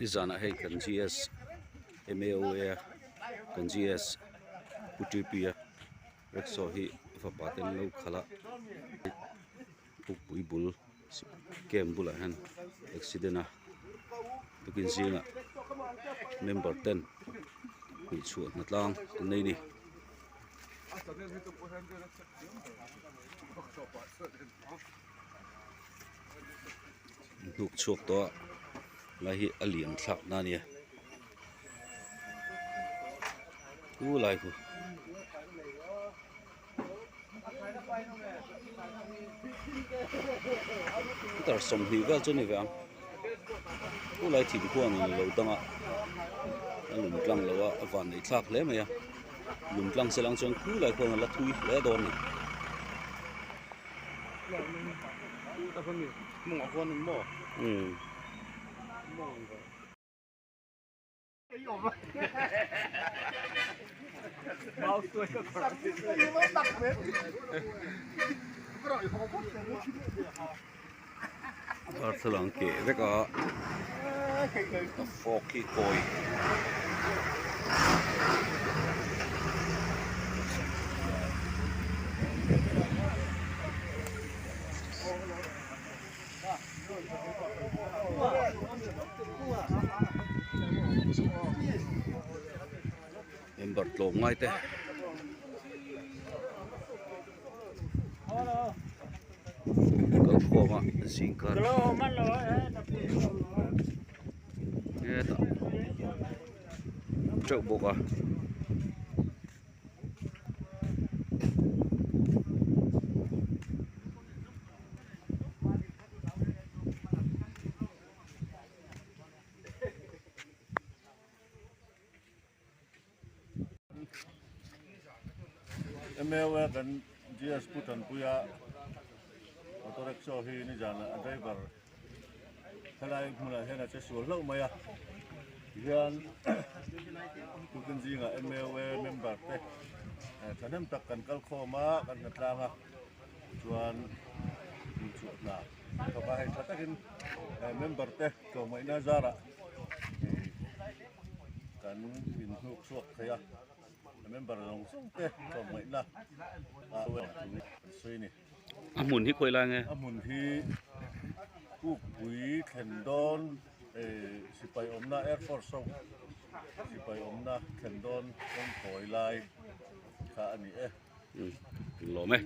Nizanah hei kan GS MAOA a kan GS Pu TP a rickshaw hi a fapa te an lo khalh a pukpui bul camp bulah hian accident a tukin zingah member ten hmuhchhuah hnatlang an nei a ni. Hnuk chhuak tawh a lai hi a liam thlak na a nia u lai khu meter 20 vel chu a ni ve ang u lai thingkhuan in alo dang a a lum tlang lo a a van neih thlak hle mai a lum tlang se lang chuan khu lai khuan a la thui hle dawn a ni. Darthlalang keh vek a a fork hi kawi. Member tlawm ngai te kal khawm a zing kar hetah teuh bawk a. MLA kan GS Pu Tanpuia auto rickshaw hi nizan a driver helai hmunah hian a che sual hlauh mai a tihian tukin zingah MLA member te thahnem tak kan kal khawm a kan hnatlang a chuan inchhuah hna thawk a hei tha takin member te tlawmngaihna zarah kan inhnuk chhuak thei a member zawng zawng te tlawmngaihna ah an sawi a ni. A hmun hi khawi lai nge? A hmun hi Kukpui thlen dawn sipai awmna Air Force ho sipai awmna thlen dawn kawngkawi lai kha a ni e. Lawm e.